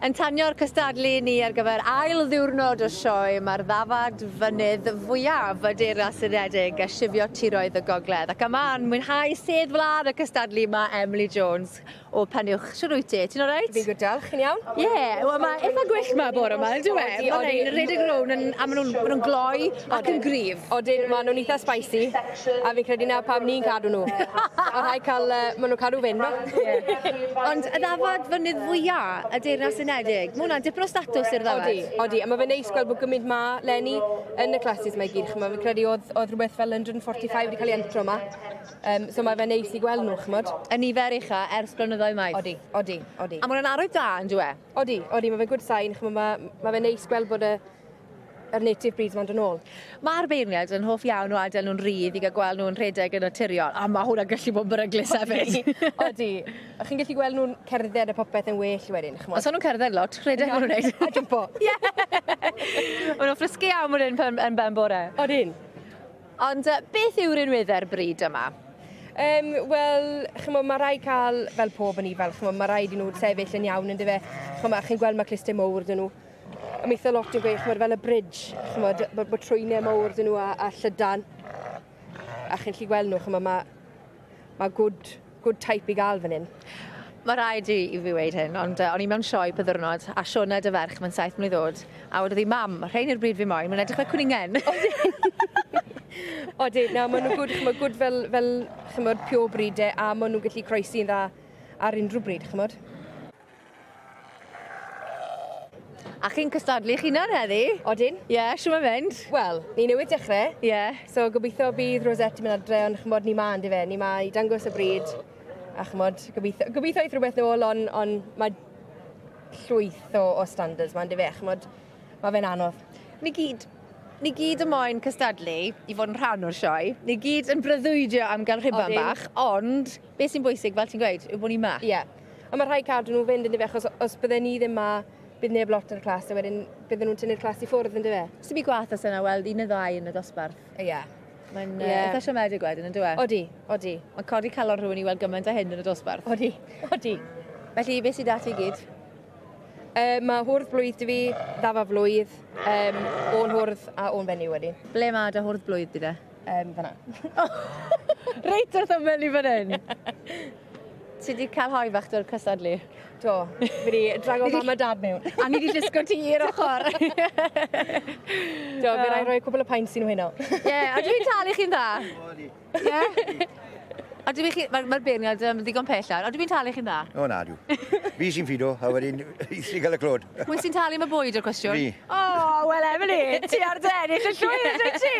Yn tanio'r cystadlu ni ar gyfer ail ddiwrnod y sioe, mae'r ddafad fynydd fwyaf y Deyrnas Unedig a shifio tiroedd y gogledd. Ac yma yn mwynhau sedd wlad y cystadlu mae Emily Jones o Penuwch. Shwd wyt ti? Ti'n oreit? Fi'n gwd diolch, chi'n iawn? Ie, yeah, wel mae eitha gwyllt ma bore yma, yndyw e? Odi, Mae'n odi. ein rhedeg rown yn, a maen nhw'n ma nhw gloi ac yn gryf. Odyn, maen nhw'n eitha spicy, a fi'n credu na pam ni'n cadw nhw. A rhaid cael, maen nhw'n cadw fynd, no? Ond y ddafad fynydd fwya y Deyrnas Unedig, mae hwnna'n dipyn o statws i'r ddafad. Odi, odi, a mae fe'n neis gweld bod gymaint ma Lenny yn y classes mae gyd, ch'mo', fi'n credu oedd, oedd rhywbeth fel 145 wedi cael ei entro ma. So mae fe'n neis i gweld nhw, ch'mod. Y nifer ucha ers blynyddoedd maith. Odi, odi, odi. A mae hwnna'n arwydd da, yn dyw e? Odi, odi, mae fe'n good sign, ch'mo', mae, ma fe'n neis gweld bod y, yr native breeds ma'n dod nôl. Mae'r beirniaid yn hoff iawn o adael nhw'n rhydd i gael gweld nhw'n rhedeg yn naturiol, a mae hwnna'n gallu bod yn beryglus hefyd. Odi. A chi'n gallu gweld nhw'n cerdded a popeth yn well wedyn, ch'mod. Os o'n nhw'n cerdded lot, rhedeg maen nhw'n neud. A jumpo. Ie! Maen nhw'n ffrysgu iawn fan hyn pen, yn ben bore. Odyn. Ond beth yw'r rinweddau'r bryd yma? Wel, ch'mo', mae rhaid cael, fel pob yn ifanc, ch'mo', mae rhaid i nhw sefyll yn iawn yn dyfe. Ch'mo', chi'n gweld mae clustau mowr dyn nhw. A mae eitha lot yn gweud, ch'mod, fel y bridge, ch'mod, bod, bod trwynau mowr dyn nhw a llydan. A chi'n gallu gweld nhw, ch'mo', mae ma good, good type i gael fan hyn. Mae rhaid i fi weud hyn, ond o'n i mewn sioe pa ddiwrnod, a Siona dy ferch, mae'n 7 mlwydd oed, a wedodd hi, mam, rhain yw'r bryd fi moyn, mae'n edrych fel cwningen. Odi, na, maen nhw'n good, ch'mod, good fel, fel ch'mod, pure breed e, a maen nhw'n gallu croesi'n dda ar unrhyw bryd, ch'mod. A chi'n cystadlu eich hunan heddi? Odyn. Ie, yeah, siw mae'n mynd? Wel, ni newydd dechrau. Ie. Yeah. So gobeithio bydd Rosette yn mynd adre, ond ch'mod, ni ma, yndyfe, ni ma i dangos y bryd. A ch'mod, gobeithio, gobeithio eith rhywbeth nôl, ond on, mae llwyth o standards ma, yndyfe, ch'mod, mae fe'n anodd. Ni gyd yn moyn cystadlu i fod yn rhan o'r sioe. Ni gyd yn breuddwydio am gael rhuban bach, ond beth sy'n bwysig, fel ti'n gweud, yw bod ni ma. Ie. Yeah. A mae rhaid cadw nhw fynd, yndyfe, achos os bydden ni ddim ma, bydd neb lot yn y clas, a wedyn bydden nhw'n tynnu'r clas i ffwrdd, yndyfe? Sy'n byd gwaith os yna weld un neu ddau yn y dosbarth. Ie. Yeah. Mae'n eitha siomedig wedyn, yndyw e? Odi, odi. Mae'n codi calon rhywun i weld gymaint o hyn yn y dosbarth. Odi, odi. Felly, beth sydd ati i gyd? Mae hwrdd blwydd dy fi, ddafa flwydd, o'n hwrdd a o'n fenyw wedyn. Ble mae dy hwrdd blwydd di de? Fan'na. Reit wrth ymyl i fan hyn. Ti wedi cael hoi fach do'r cystadlu? Do, fi wedi drago mam a dad mewn. A ni wedi llusgo ti i'r ochr. Do, fi rai rhoi cwbl o pints i nhw heno. Ie, a dwi'n talu chi'n dda? Odi. Ie? A dwi'n chi, mae'r beirniad ddigon pell nawr, a dwi'n talu chi'n dda? O na, dw. Fi sy'n ffido, a wedyn i sy'n cael y clod. Pwy sy'n talu am y bwyd o'r cwestiwn? Fi. O, wel Emily, ti ar dy ennill y llwyr, ydw ti?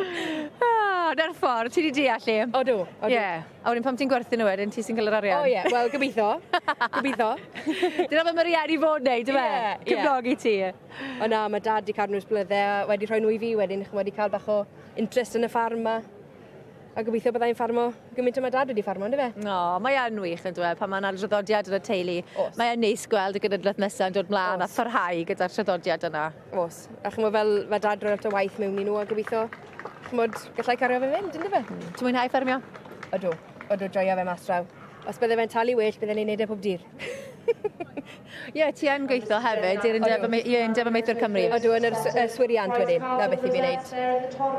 Na'r ffordd, ti wedi deall i. Odw, odw. Ie. A wedyn pam ti'n gwerthu nhw wedyn, ti sy'n cael yr arian? O ie, wel gobeithio. Gobeithio. Dyna be mae rieni fod wneud, dyfe? Ie, ie. Cefnogi ti. O na, mae dad wedi cadw nhw ers blynydde a wedi rhoi nhw i fi wedyn, ch'mod, wedi cael bach o interest yn y ffarm ma. A gobeithio byddai'n ffarmo gymaint o mae dad wedi ffarmo, yndyfe? O, mae yn wych yn dweud, pan mae'n traddodiad yn y teulu. Oes. Mae yn neis gweld y genedlaeth nesaf yn dod mlaen a Oes. pharhau gyda'r traddodiad yna. Oes. A ch'mod fel mae dad rhoi lot o waith mewn i nhw a gobeithio, ch'mod, gallai cario fe fynd, yndyfe? Ti'n mwynhau ffermio? Ydw, ydw, joio fe mas draw. Os bydde fe'n talu well, bydden ni'n neud e pob dydd. Ie, ti yn gweithio hefyd i'r Undeb Amaethwyr Cymru. Ydw, yn yr swiriant wedyn. Na beth i fi wneud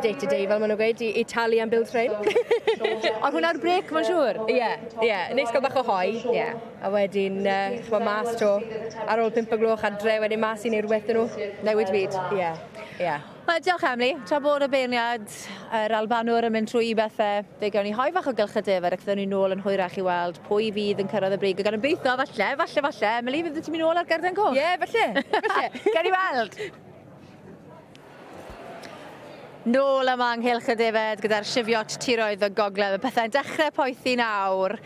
day to day, fel maen nhw'n gweud, i talu am bil train. Ond hwnna'r brec, mae'n siŵr? Ie, ie. Neis gael bach o hoi. Ie. A wedyn, ch'mod, mas to, ar ôl 5 o gloch adre, wedyn mas i wneud rhywbeth nhw. Newid byd. Ie, ie. Wel, diolch Emily. Tra bod y beirniad, yr Albanwr yn mynd trwy i bethau, fe gawn ni hoi fach o gylch y defaid ac fydden ni nôl yn hwyrach i weld pwy fydd yn cyrraedd y brig. Ac gan obeithio, falle, falle, falle, Emily, fydde ti'n mynd nôl ar Garden Coch? Ie, falle, falle. Gawn ni weld. Nôl yma yng Nghylch y Defaid gyda'r Cheviot Tiroedd y Gogledd. Mae pethau'n dechrau poethi nawr.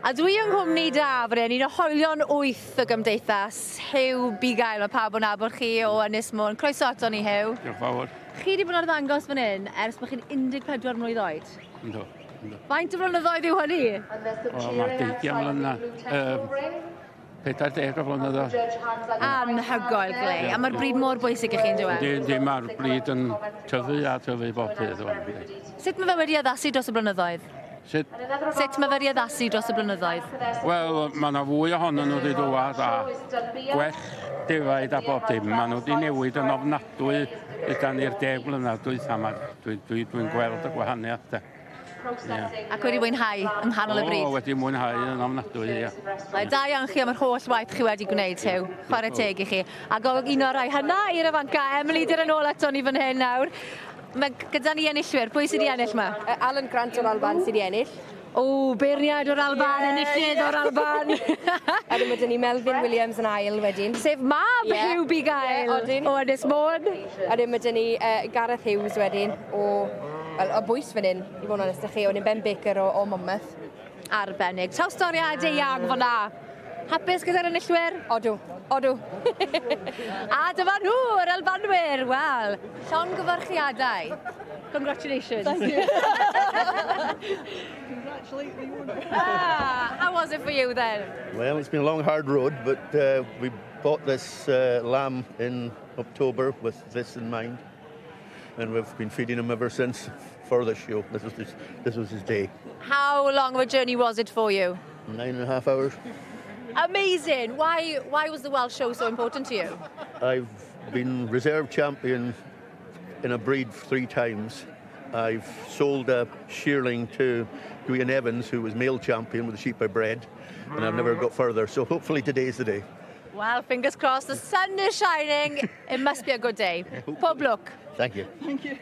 A dwi yng nghwmni da fan hyn, un o hoelion 8 y gymdeithas, Huw Bugail. Mae pawb yn nabod chi o Ynys Môn. Croeso ato ni, Huw. Diolch fawr. Chi wedi bod yn arddangos fan hyn ers bod chi'n 14 mlwydd oed. Ynddo, ynddo. Faint o flynyddoedd yw hynny? O, mae 20 mlynedd. 40 o flynyddoedd. Anhygoel, Glei. A mae'r bryd mor bwysig i chi, yndyw e? Yndi, yndi, mae'r bryd yn tyfu a tyfu bob dydd. Sut mae fe wedi addasu dros y blynyddoedd? Sut? Sut mae fe 'di addasu dros y blynyddoedd? Wel, mae yna fwy ohonyn nhw wedi dŵad a gwell defaid a bob dim. Maen nhw wedi newid yn ofnadwy ydan ni'r 10 mlynedd dwytha yma. Dwi'n dwi, dwi gweld y gwahaniaeth de. Yeah. Ac wedi mwynhau yng nghanol y brid? O, wedi mwynhau yn ofnadwy, ie. Mae da iawn chi am yr holl waith chi wedi gwneud, Huw. Chwarae teg i chi. Ac o un o'r rhai hynna i'r ifanca, Emily, dyr yn ôl ato ni fan hyn nawr. Mae gyda ni enillwyr. Pwy sydd wedi ennill ma? Alan Grant o'r Alban sydd wedi ennill. O, beirniaid o'r Alban, yeah, enillydd o'r Alban. A wedyn mae 'da ni Melvyn Williams yn ail wedyn. Sef mab Huw Bugail o Ynys Môn. A wedyn mae 'da ni Gareth Hughes wedyn o, well, o bwys fan hyn, i fod yn onest â chi, wedyn Ben Baker o Monmouth. Arbennig. Trawstoriad eang fyna. Hapus gyda'r enillwyr? Odw, odw. A dyma nhw, yr Albanwyr. Wel, llongyfarchiadau. Congratulations. Thank you. Congratulate the owner. Ah, how was it for you then? Well, it's been a long, hard road, but we bought this lamb in October with this in mind, and we've been feeding him ever since for this show. This was his day. How long of a journey was it for you? 9.5 hours. Amazing. Why was the Welsh show so important to you? I've been reserve champion in a breed three times. I've sold a shearling to Gwion Evans, who was male champion with the sheep I bred, and I've never got further. So hopefully today's the day. Well, fingers crossed, the sun is shining. It must be a good day. Pob lwc. Thank you. Thank you.